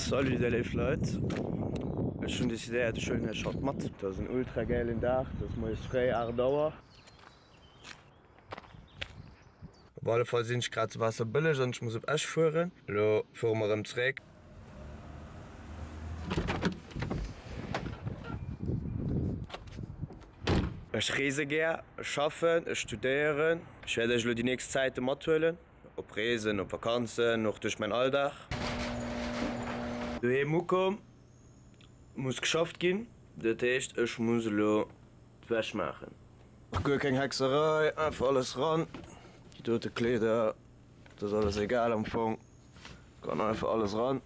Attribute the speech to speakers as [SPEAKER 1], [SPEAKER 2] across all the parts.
[SPEAKER 1] Salut dir léif Leit, ech hunn decidéiert ech huelen iech haut mat. Et ass en ultra gäilen Dag, et ass moies fréi 8 Auer. Op alle Fall sinn ech grad zu Waasserbëlleg an ech muss op Esch fueren. Elo fuere mer erëm zeréck. Ech reese gär, ech schaffen, ech studéieren. Ech wäert iech elo déi nächst Zäite mathuelen. Op Reesen, op Vakanzen, och duerch mäin Alldag. Doheem ukomm, muss geschafft ginn, dat heescht ech muss elo d'Wäsch maachen. Guer keng Hexerei, einfach alles ran. Déi dote Kleeder, dat ass alles egal am Fong, kann einfach alles ran.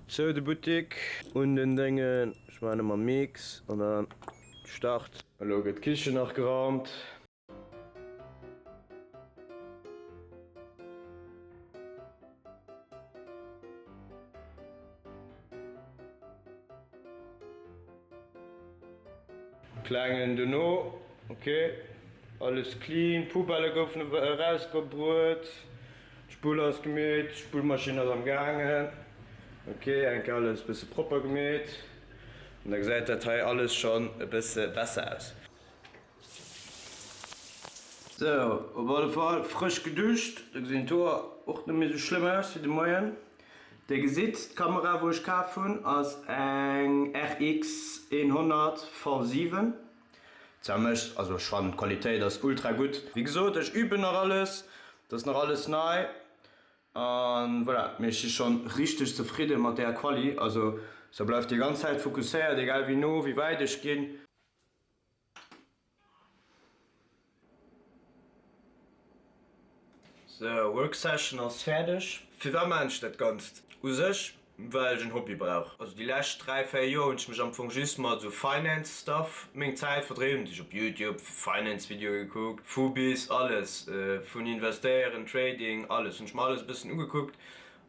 [SPEAKER 1] Zou de Buttik, un den Déngen, ech maachen ëmmer Mix an dann Start. Elo gëtt d'Kichen nach geraumt. Klengen dono, ok, alles clean, Poubelle goufen erausgebruet, d'Spull ass gemeet, d'Spullmaschinn ass am gaangen, ok, eng Kéier alles bësse propper gemeet an da gesäit dat hei alles schonn e bësse besser aus. Sou, op alle Fall frësch geduscht, da gesinn d'Hoer och net méi sou schlëmm aus wéi de Moien. Dir gesitt, d'Kamera wou ech kaf hunn ass eng RX 100 V7. Zwar mécht, also ech fannen d'Qualitéit ass ultra gutt. Wéi gesot, ech üben nach alles, dat ass nach alles nei an voilà, mee ech si schonn richteg zefridde mat där Quali. Also se bleift déi ganz Zäit fokusséiert, egal wéi no, wéi wäit ech ginn. Sou, Work Session ass fäerdeg. Firwat maachen ech dat Ganzt? U sech well ech en Hobby brauch. Also déi lescht 3, 4 Joer hunn ech mech am Fong just mat esou Finance Stuff meng Zäit verdriwwen. Ech op Youtube Finance Videoe gekuckt, vu bis alles, vun investéieren, Trading, alles hunn ech mer alles e bëssen ugekuckt.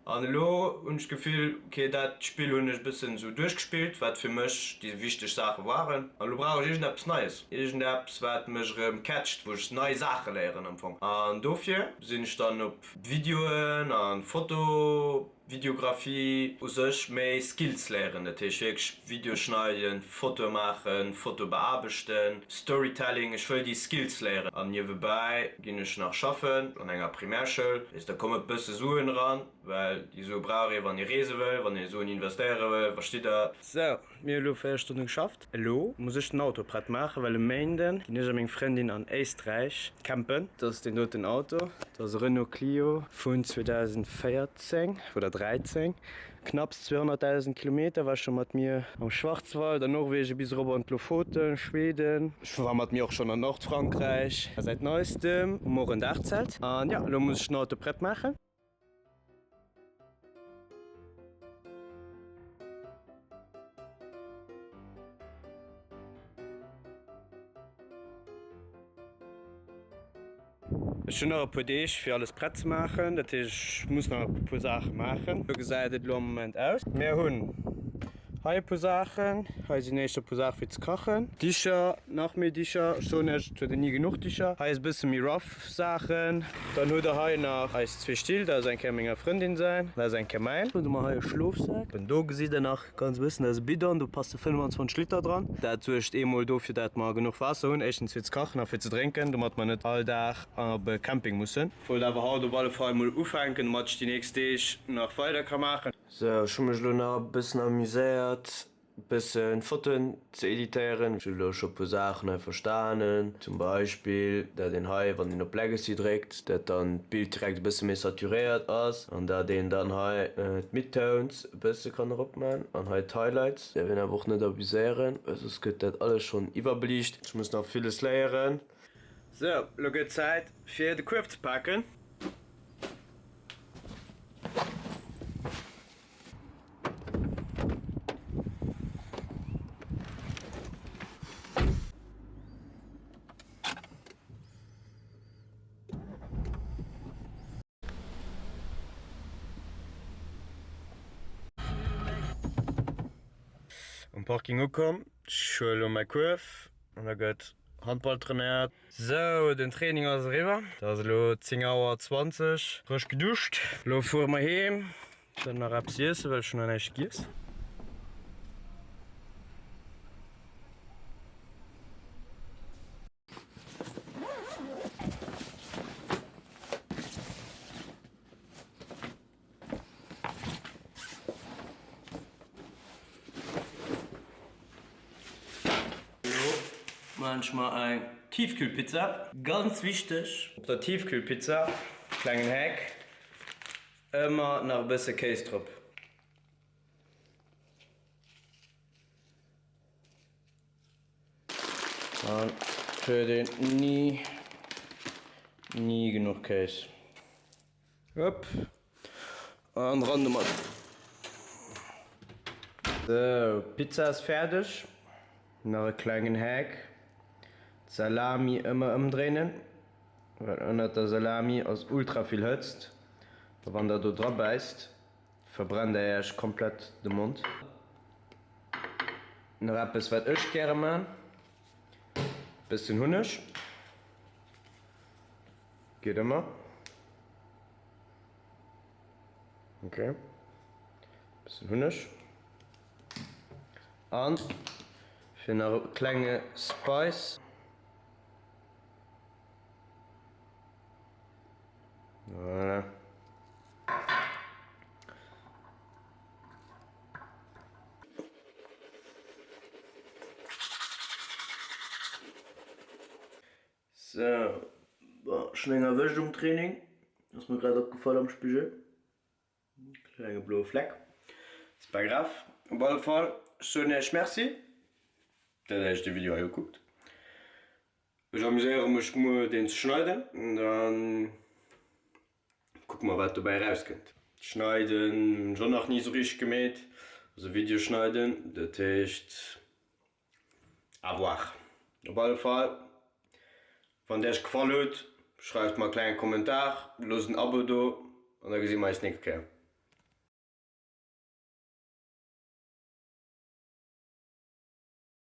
[SPEAKER 1] An elo hunn ech d'Gefill, ok, dat Spill hunn ech e bëssen esou duerchgespillt, wat fir mech déi wichteg Saache waren. An elo brauch ech iergendeppes Neies, iergendeppes, wat mech erëm catcht, wou ech nei Saache léieren am Fong. An dofir sinn ech dann op Videoen a Foto, Videografie, u sech méi Skills léieren, dat heescht wierklech Video schneiden, Fotoe maachen, Foto beaarbechten, Storytelling, ech wëll déi Skills léieren. An niewebäi ginn ech nach schaffen an enger Primärschoul. Da komme bësse Suen eran, well déi Sue brauch ee wann ee reese wëll, wann ee Suen investéiere wëll, verstitt der. Sou, mir hu elo 4 Stonne geschafft. Elo muss ech den Auto prett maachen, well e Méinden ginn ech a meng Frëndin an Éisträich campen. Dat ass deen doten Auto, dat ass e Renault Clio vun 2014 oder 13. Knapps 200.000 Kilometer, war scho mat mir am Schwarzwald, an Norwegen bis erop an d'Lofoten, Schweden. War mat mir och schonn an Nordfrankräich. Säit neistem hu mer och en Daachzelt. An jo, elo muss ech den Auto prett maachen. Ech hunn nach e puer Deeg fir alles prett ze maachen, dat heescht ech muss nach e puer Saache maachen. Sou gesäit et elo am Moment aus. Mir hunn hei e puer Saachen, hei sinn éischter e puer Saache fir ze kachen, Dicher, nach méi Dicher, ech soen iech et huet een ni genuch Dicher. Hei ass e bësse méi rough Saachen. Dann hutt der hei nach eis zwee Still, dat ass eng Kéier menger Frëndin säin, dat ass eng Kéier mäin. Dann hu mer hei e Schlofsak. Do gesitt der nach ganz e bëssen, dat ass e Bidon, do passe 25 Liter dran. Dat suergt eemol dofir, dat mer genuch Waasser hunn, éischtens fir ze kachen a fir ze drénken, domat mer net all Dag op e Camping mussen. Wollt awer haut op alle Fall mol ufänken, domat ech déi nächst Deeg nach weider ka maachen. Sou, ech hu mech elo nach e bëssen amuséiert, e bëssen Fotoen ze editéieren. Ech hu elo scho puer Saachen hei verstanen, zum Beispill dat een hei, wann een op Legacy dréckt, dat dann d'Bild direkt e bësse méi saturéiert ass an dat een dann hei d'Midtones e bësse kann erop man an hei d'Highlights däerf een awer och net abuséieren, well soss gëtt dat alles schonn iwwerbeliicht. Ech muss nach villes léieren. Sou, elo gëtt Zäit fir de Kuerf ze paken. Um Parking ukomm, ech huele lo mäi Kuerf an da gëtt Handball trainéiert. Sou, den Training ass eriwwer, et ass elo 10 Auer 20, frësch geduscht, elo fuere mer heem. Dann nach eppes iessen, well ech hunn nach näischt giess. Elo maan ech mer eng Tiefkühlpizza. Ganz wichteg op der Tiefkühlpizza, klengen Hack, ëmmer nach e bësse Kéis drop. An et huet een ni, ni genuch Kéis. Hopp, an ran domat. Sou, Pizza ass fäerdeg. Nach e klengen Hack, d'Salami ëmmer ëmdréinen, well ënnert der Salami ass ultra vill Hëtzt a wann der do dra bäisst, verbrennt der iech komplett de Mond. Nach eppes wat ech gäre man, bëssen Hunneg. Geet ëmmer. Ok. Bëssen Hunneg. An fir nach e klenge Spice. Voilà. Sou, bon, ech hun eng erwëscht um Training, ass mer grad opgefall am Spigel, klenge bloe Fleck, c'est pas grave, op alle Fall ech soen iech Merci dat der iech de Video hei ukuckt, ech amuséiere mech muer deen ze schneiden an dann kucke mer wat dobäi erauskënnt. Schneiden hunn ech och nach ni sou richteg gemeet, also Video schneiden, dat heescht À voir. Op alle Fall, wann et Iech gefall huet, schreift mer e klenge Kommentar, loosst en Abo do an da gesi mer eis nächst Kéier.